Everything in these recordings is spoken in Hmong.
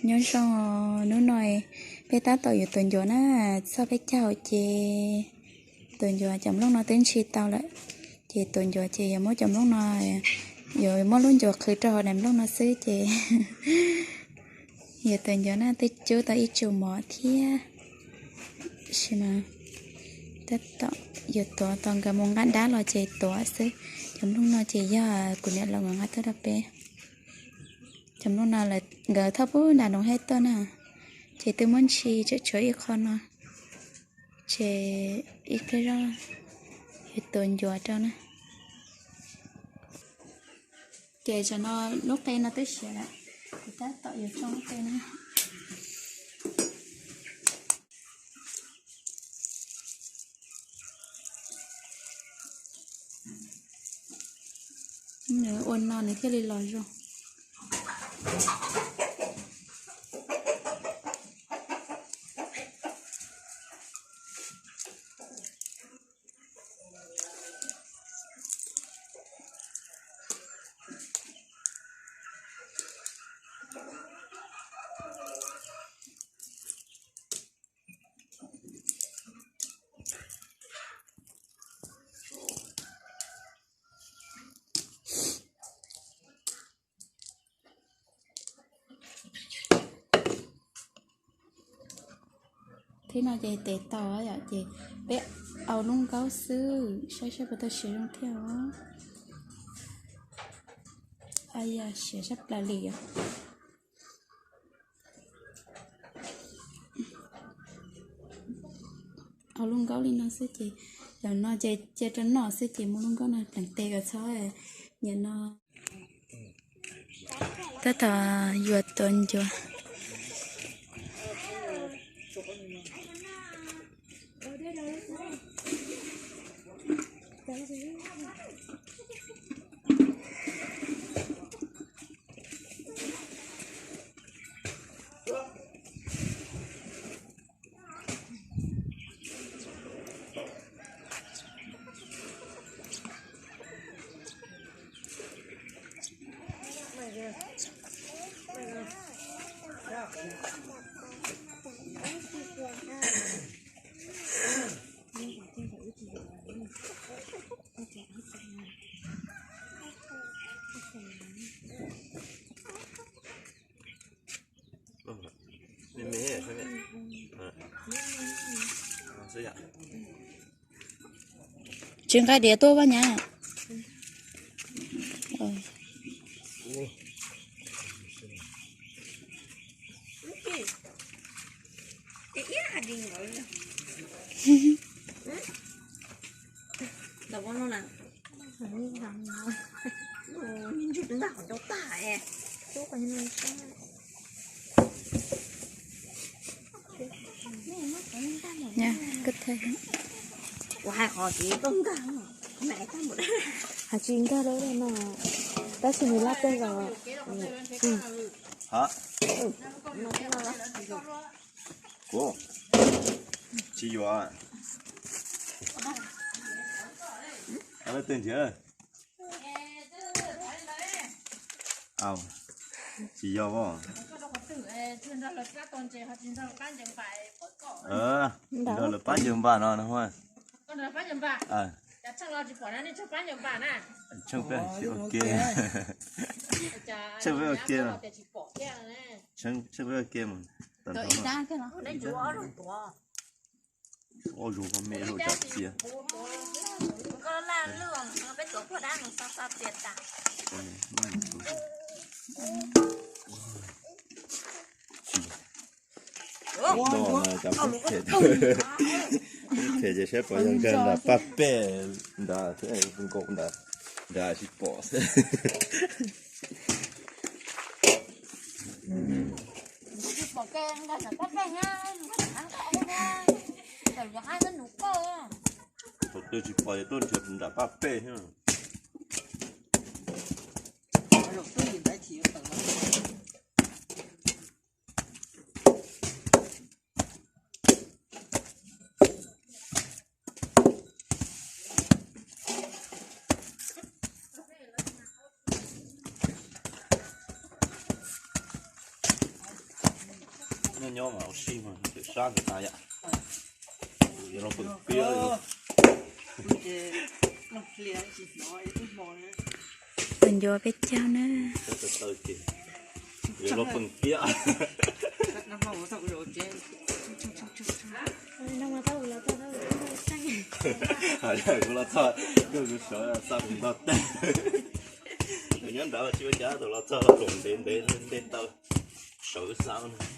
Nyob zoo, hnub no peb tab tom yuav tuav ncuav na, txog peb caug ces tuav ncuav cov nplooj no twb ntshis tau lawm. Ces tuav ncuav ces yuav muab cov nplooj no, yuav muab lub ncuav qhwv rau hauv daim nplooj no xwb ces yuav tuav ncuav na, twb cub tau ib tsum mov thiab. Tab sis mas tab tom yuav tuav tau nkawd mus nqa dab los ces tuav xwb. Cov nplooj no ces yog kuv niam laus nkawd nqa tuaj rau peb. Cov nplooj no nkawd thauj puag nram Noov Hej tuaj na, ces twb muab ntshis tshuav tshuav ib qho no, ces ib pliag zoj yuav tuav ncuav rau na. Ces tam no lub qe no twb siav lawm, ces tab tom yuav tsoo lub qe na. Nws ua no nws thiaj li los zoo. Thib no ces tes tau yom, ces peb au lub nkaub xwb, saib saib puas tau siav zoo thiab os. Siav sab plaws li os. Au lub nkaub li no xwb ces, cov no ces cia rau noj xwb ces muab lub nkaub no pleev tes kom txhob nyiam no. Tab tom yuav tuav ncuav. Tsis nqa diav tuaj vaj nyab. Hais tsis nkag lawm no, tab sis nws laj teg los. Kuv tsis yuav. Leej twg nrhiav? Tsis yog os. Nrog lawv pab ncaws npam no no. Tsheej peb ua ke, tsheej peb ua ke, tsheej peb ua ke mas. Ob zaug me zaug tsam txias. No mas cov kub phem, kub phem ces saib puas yog nkag nram paj pej nrad thiab, nkaum nrad, nrad tsis pom xwb. Thaum twg tsis pom ces tuaj nrhiav nram paj pej thiab. Nyob nyob mas ua si mas twb sab ntawd tas yam. Yuav los pem piab. Tus ncuav peb caug na. Yuav los pem piab. Kuv los txog, kuv sawv xa kuv ntog tag. Tus nyob nrad mas tsis ua cas, tus los txog los ploom ntev ntev ntev taw. Sawv xav ntag.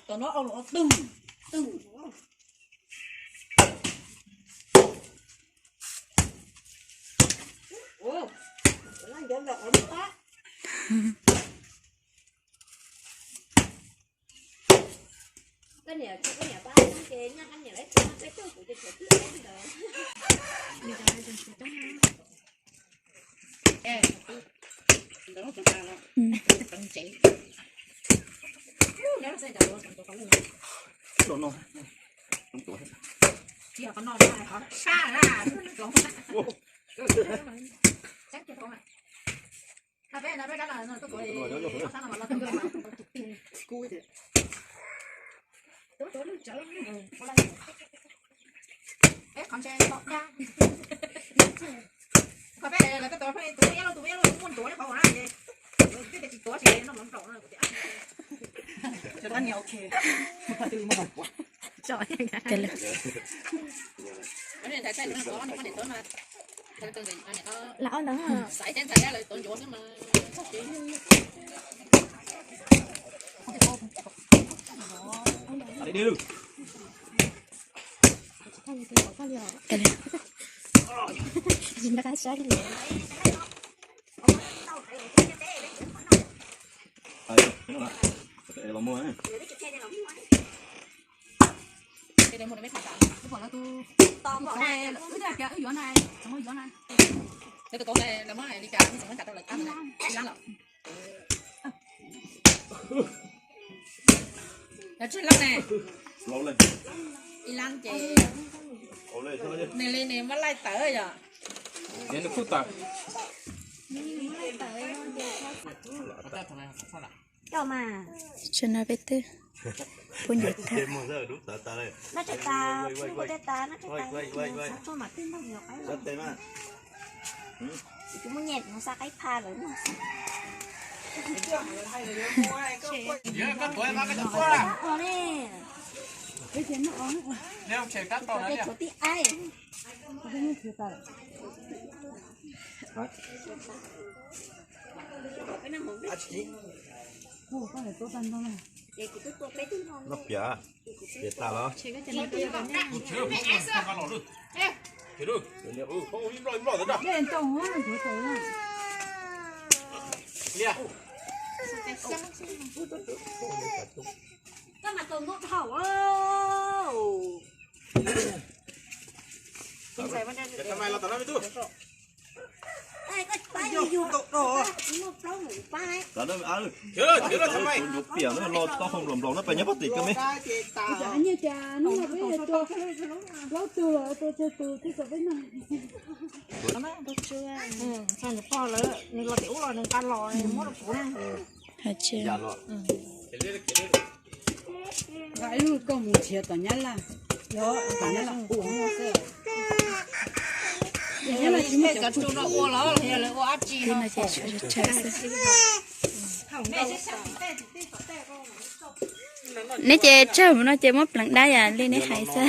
Tom no au los twg twg. Koj niam, koj niam pab ces nyaj koj niam lawv tsis muaj peb tug kuv ces tshuav tib ntawd. Lam ob ntawd. Lawv tus kauv ntawd lawv muab li cas, lawv muab nqa rau lawv tab ntawd. Ib lab ne. Ib lab ces nws li nws muab laij tawm yom. Tsev no peb twb pub ncuav tag. Noj piam, piam tas los. Ncuav piam no los tau hoo nplaum nplaum no pes nyob pob tim kawg me. Nws los tim ub los nws nqa los muab rau kuv na. Ib lub koj mus nrhiav tom Nyab Laj, tom Nyab Laj ua xwb. Nyab Laj tsis muaj cov tsuj no ua los yog lawv ua dab tsi no. Neb ces tsawg mus no ces muab pleev dab yam li neb hais xwb.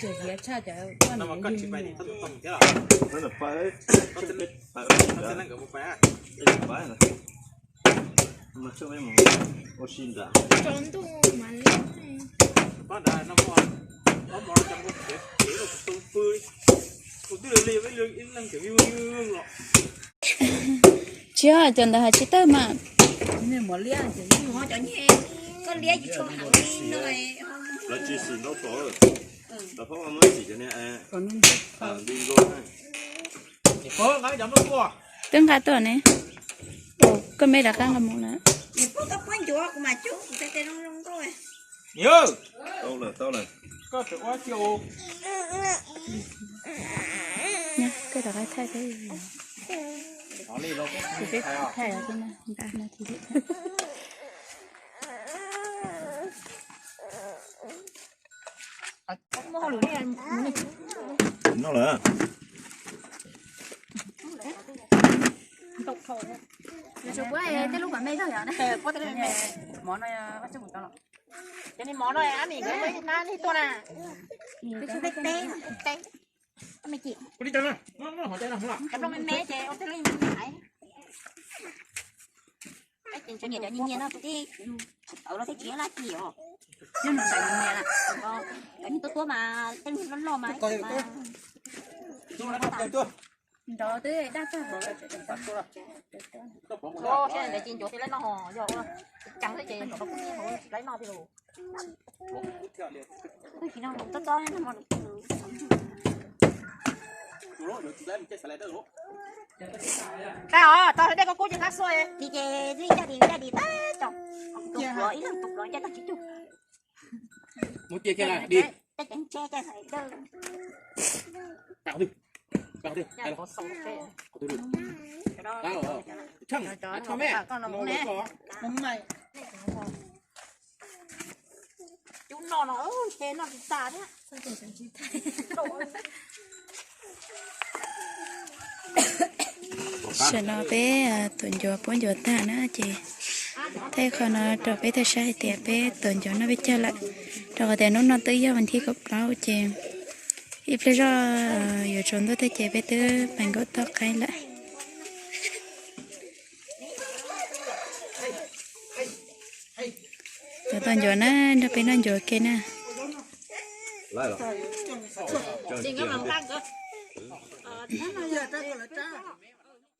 Tsis hiav tshaj cov ua si nram. Tsaus ntuj mas liab. Tsis yog cov ntawd hais tsis tawg mas. Koj liab tsis tshua heev li no. Lawv tsis xwm ntaub tom. Lawv phob muab xim cov niag li nkaus. Twb nqa tuaj ne. Koj me rov qab nqa mus lawm. Koj rov qab thaij peb. Peb thaij no. Noj lawm. Tej lub me zog yom. Mov no, cov ni mov no ab mi nkawd na, nej tuaj na. Peb teb, peb teb. Ab mi cim. Cov plooj me me ces ua tej lub me me. Peb ces nyiam cov nyias nyias no, kuv tij tawv los thiaj tsis laj ci os. Cov niag tuab tuab mas tej lub loj loj mas. Nrov twb daj tag. Ces ncuav thiaj laj noj, yog ua ceev xwb ces nrov kuj tsis laj noj thiab lauj. Tag os, tau dej koj kub ces txhob xuas. Ces li caj dis caj dis tag tso. Tus pluav ib leeg tus pluav caj tag tsis cug. Mus cia kiag na, di. Caj ceev tseg caj xaiv dawj. Qab qhov twg? Qab qhov twg? Qhov twg? Qab os. Tsheej, tsho me. Cub noj no ntshe noj tsis tas thiab. Tam sim no peb tuav ncuav puab ncuav tag na ces thaij qhov no rau peb tau saib hais tias peb tuav ncuav noj peb caug lawm. Rau qhov tias hnub no twb yog vas thib kaum plaub ces ib pliag zoj yuav tsaus ntuj thiab ces peb twb pais nkaum toj qaib lawm. Tuav tau ncuav na, nrog peb noj ncuav ke na.